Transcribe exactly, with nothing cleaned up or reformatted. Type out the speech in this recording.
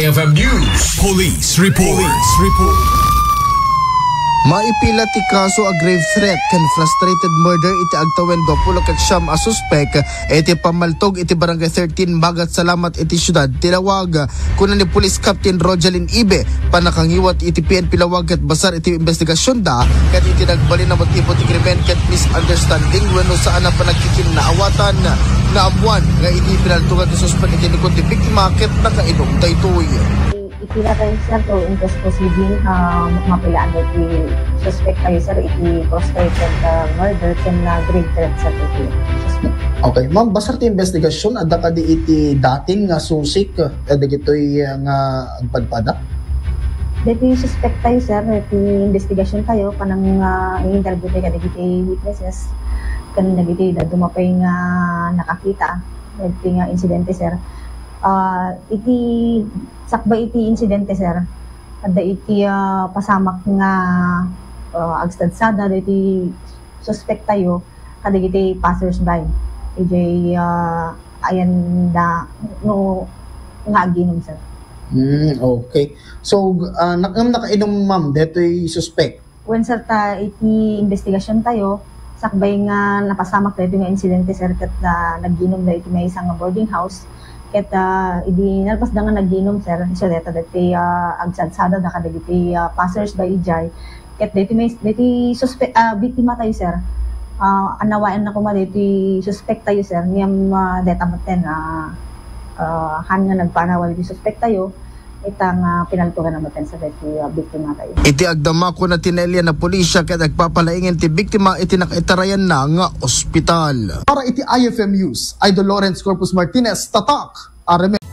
F M News. Police report. Police report. Maipila ti kaso a grave threat ken frustrated murder iti agtawen dua pulo ket siam a suspek iti pammaltog iti Barangay thirteen Magat Salamat iti siudad ti Laoag. Kuna ni Police Captain Rogelin Ibe, panakangiwat iti P N P Laoag ket basar iti investigasyonda ket iti nagbalin a motibo ti krimen ket misunderstanding wenno saan a panagkikinnaawatan. Naammuan nga idi pinaltogan ti suspek iti likod ti biktima ket nakainum daytoy. Iti natay, sir, to inquest proceeding, ah, mapilaan iti suspek tayo, sir, iti frustrated, ah, murder ken, ah, grave threat, sir, iti suspek. Okay, ma'am, basar ti investigasyon, adda kadi iti dating nga susik, eh, dagitoy, ah, nga agpadpada? Dagiti suspek tayo, sir, iti investigasyon tayo, panang, ah, interview tayo kadagiti witnesses, ken dagiti dadduma pay nga nakakita, dagiti nga insidente, sir. Ah, iti sakbay iti insidente, sir, adda iti, ah, pasamak nga, ah, agsadsada dagiti suspek tayo kadagiti passersby. Idiay, ah, ayan da no nga aginom, sir. Hmm, okay. So, ah, nak-, ngem nakainom, ma'am, detoy suspek? Wen, sir, ta iti investigasyon tayo, sakbay nga napasamak daytoy nga insidente, sir, ket, ah, nagginom da iti maysa nga boarding house. Ket, ah, idi nalpas da nga nagginom, sir, isu deta daytoy, ah, agsadsada da kadagiti, ah, passersby idiay. Ket daytoy may, daytoy suspe-, ah, biktima tayo, sir. Ah, anawaen na koma daytoy suspek tayo, sir. Ngem, ah, deta metten, ah, ah, han nga nagpanawa daytoy suspek tayo. Ita nga pinaltugan na mapensa daytoy, ah, biktima tayo. Iti agdama, kuna ti nailian a pulisya ket agpapalaingen ti biktima iti nakaitarayanna nga ospital. Para iti I F M News, Idol Lawrence Corpus Martinez, Tatak, R M N.